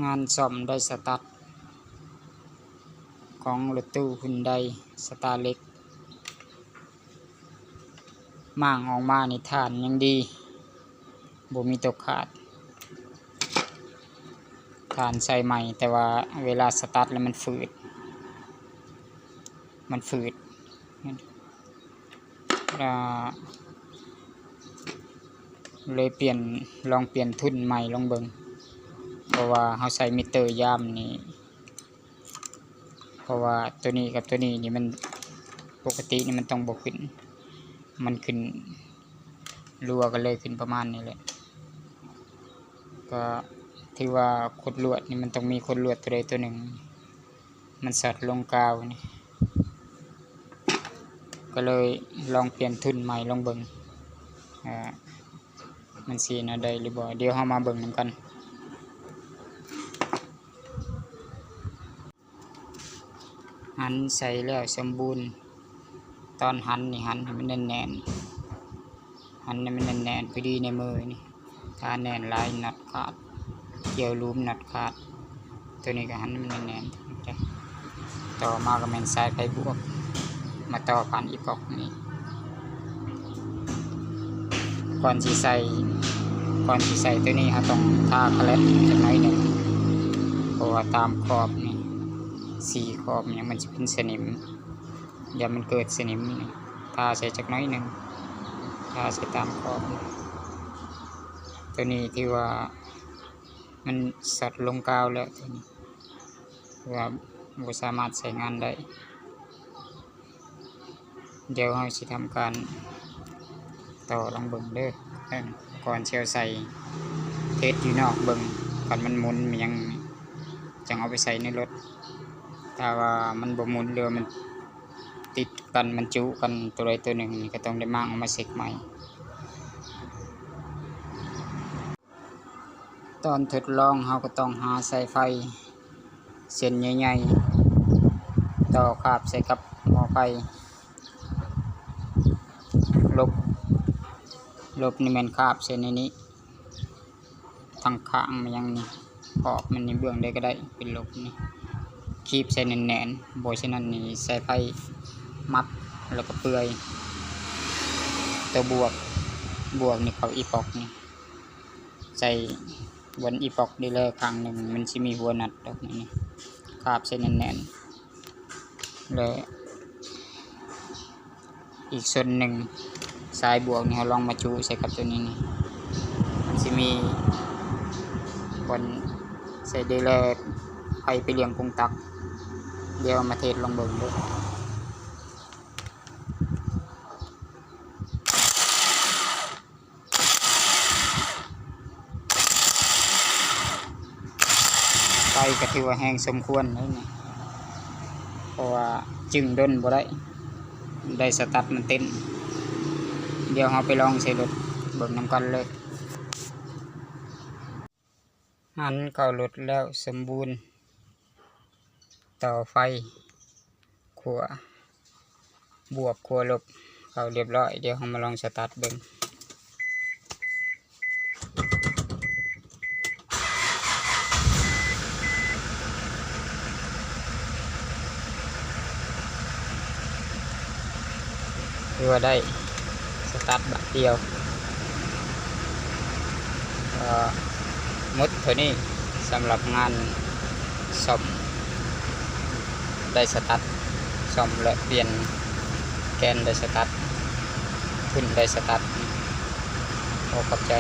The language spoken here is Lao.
ງານສ້ອມໄດ້ສະຕັດຂອງລົດຕູ້ຮຸນໄດສະຕາເລັກ ມ້າງອອກມານີ້ຖ່ານຍັງດີ ບໍ່ມີຕົກຂາດ. ຖ່ານໃສ່ໃໝ່ ແຕ່ວ່າເວລາສະຕັດແລ້ວມັນຝືດ ມັນຝືດ ອ່າ ເລີຍປ່ຽນ ລອງປ່ຽນທຸນໃໝ່ລອງເບິ່ງ ເພາະວ່າເຮົາໃສ່ມິເຕີຍາມນີ້ ເພາະວ່າໂຕນີ້ກັບໂຕນີ້ນີ້ມັນ ປົກກະຕິນີ້ມັນຕ້ອງບໍ່ຂຶ້ນ ມັນຂຶ້ນລົວກັນເລີຍ ຂຶ້ນປະມານນີ້ແຫຼະ. ກໍຖືວ່າຂົດລວດນີ້ມັນຕ້ອງມີຂົດລວດໂຕໃດໂຕໜຶ່ງ ມັນຊັອດລົງກາວນີ້ ກໍເລີຍລອງປ່ຽນທຸນໃໝ່ລອງເບິ່ງ ອ່າ ມັນຊິແນວໃດຫຼືບໍ່ ດຽວເຮົາມາເບິ່ງນຳກັນ. ຫັນໃສ່ແລ້ວສົມບູນ. ຕອນຫັນນີ້ຫັນໃຫ້ມັນແໜ້ນໆ ຫັນໃຫ້ມັນແໜ້ນໆ ພໍດີໃນມືນີ້ ຖ້າແໜ້ນຫຼາຍນັອດຂາດ ກ່ຽວລູມນັອດຂາດ. ໂຕນີ້ກໍຫັນໃຫ້ມັນແໜ້ນໆ. ຕໍ່ມາກໍແມ່ນສາຍໄຟບວກ ມາຕໍ່ຜ່ານອີປອກນີ້. ກ່ອນຊິໃສ່ ກ່ອນຊິໃສ່ໂຕນີ້ ເຮົາຕ້ອງທາຄາແລັດຈັກໜ້ອຍໜຶ່ງ ເພາະວ່າຕາມຂອບນີ້ ສີຂອບຫຍັງມັນຊິເປັນສະໜິມ ຢ່າມັນເກີດສະໜິມນີ້ ທາໃສ່ຈັກໜ້ອຍໜຶ່ງ ທາໃສ່ຕາມຂອບນີ້. ໂຕນີ້ຖືວ່າມັນຊັອດລົງກາວແລ້ວ ໂຕນີ້ຖືວ່າບໍ່ສາມາດໃຊ້ງານໄດ້. ດຽວເຮົາຊິທຳການຕໍ່ລອງເບິ່ງເດີ ກ່ອນຊິເອົາໃສ່ ເທສຢູ່ນອກເບິ່ງ ຄັນມັນໝຸນມັນຫຍັງ ຈັ່ງເອົາໄປໃສ່ໃນລົດ. ຖ້າວ່າມັນບໍ່ໝຸນ ຫຼືວ່າມັນຕິດກັນ ມັນຈຸກັນໂຕໃດໂຕໜຶ່ງ ກໍຕ້ອງໄດ້ມ້າງເອົາມາເຊັກໃໝ່. ຕອນທົດລອງເຮົາກໍຕ້ອງຫາສາຍໄຟເສັ້ນໃຫຍ່ໆ ຕໍ່ຄາບໃສ່ກັບໝໍ້ໄຟ. ລົບ ລົບນີ້ແມ່ນຄາບໃສ່ໃນນີ້ ທັງຂ້າງມາຫຍັງນີ້ ຂອບມັນນີ້ ເບື້ອງໃດກໍໄດ້ເປັນລົບນີ້ ຄີບໃສ່ແໜ້ນໆ ບໍ່ສະນັ້ນນີ້ສາຍໄຟມັດ ແລ້ວກໍເປື່ອຍ. ຕົວບວກ ບວກນີ້ເຂົ້າອີປອກນີ້ ໃສ່ບ່ອນອີປອກດີແລຂ້າງໜຶ່ງ ມັນຊິມີຫົວນັດດອກນີ້ ຄາບໃສ່ແໜ້ນໆ ແລະ ອີກສ່ວນໜຶ່ງ ສາຍບວກນີ້ ເຮົາລອງມາຈຸໃສ່ກັບຕົວນີ້ນີ້ ມັນຊິມີບ່ອນໃສ່ເດແລ ໄຟໄປລ້ຽງກົງຕັກ. ດຽວເອົາມາເທສລອງເບິ່ງເດີ. ໄຟກໍຖືວ່າແຮງສົມຄວນເລີຍນີ້ ເພາະວ່າຈຶ່ງດົນບໍ່ໄດ້ ໄດ້ສະຕັດມັນເຕັ້ນ. ດຽວເຮົາໄປລອງໃສ່ລົດເບິ່ງນຳກັນເລີຍ. ຫັນເຂົ້າລົດແລ້ວສົມບູນ. ຕໍ່ໄຟ ຂົ້ວບວກ ຂົ້ວລົບ ເຂົ້າລຽບຮ້ອຍ. ດຽວເຮົາມາລອງສະຕາດເບິ່ງ. ຖືວ່າໄດ້ສະຕາດບາດດຽວ. ກໍໝົດເທົ່ານີ້ສຳລັບງານສ້ອມໄດສະຕັດ, ສ້ອມ ແລະ ປ່ຽນແກນໄດສະຕັດ, ທຶນໄດສະຕັດ. ຂໍຂອບໃຈ.